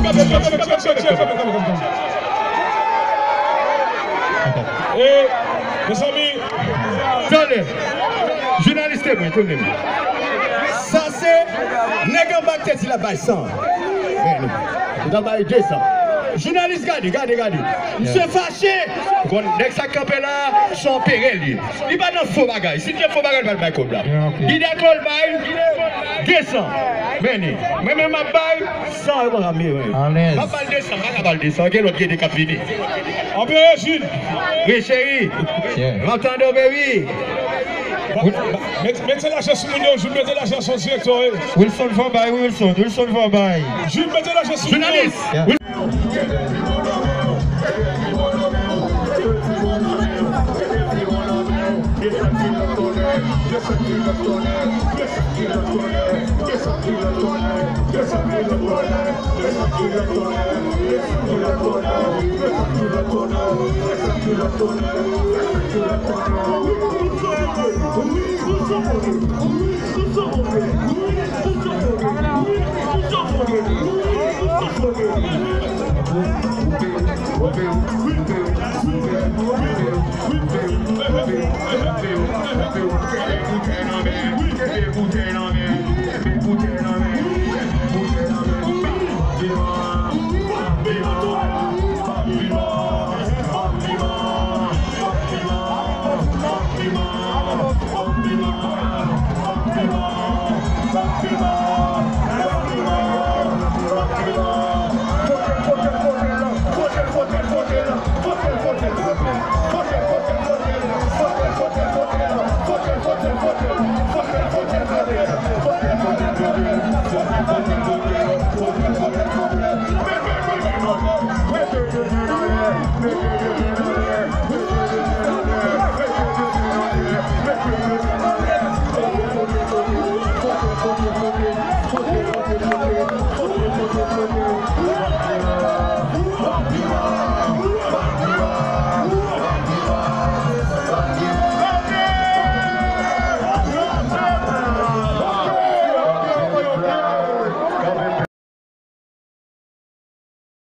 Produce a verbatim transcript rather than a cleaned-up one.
Kanpe, kanpe, kanpe, kanpe. E, mezanmi. Tande, jounalis te mwen, tounen m. Sa se nèg anba k te di l ap bay san. Men, li t ap bay de san. Jounalis, gade, gade, gade. Misye fache. Ou konn nèg sa k kanpe la, se yon pere li ye. Li pa nan fo bagay. Si l te fo bagay, li pa t bay kòb la. Li dakò, l bay de san. Men li, mwen menm, m ap bay san, yo pa ka mye, wi. M ap ba l de san, m pa ka ba l de san. Gen lòt, gen de k ap vini. Anpil rejim. Wi, cheri. M ap tande w, baby. Met, mete lajan sou moun yo, Jules, mete lajan sou direktè, wi. Wilson fò bay, wi, Wilson. Wilson fò bay. Jules, mete lajan sou moun yo. Jounalis.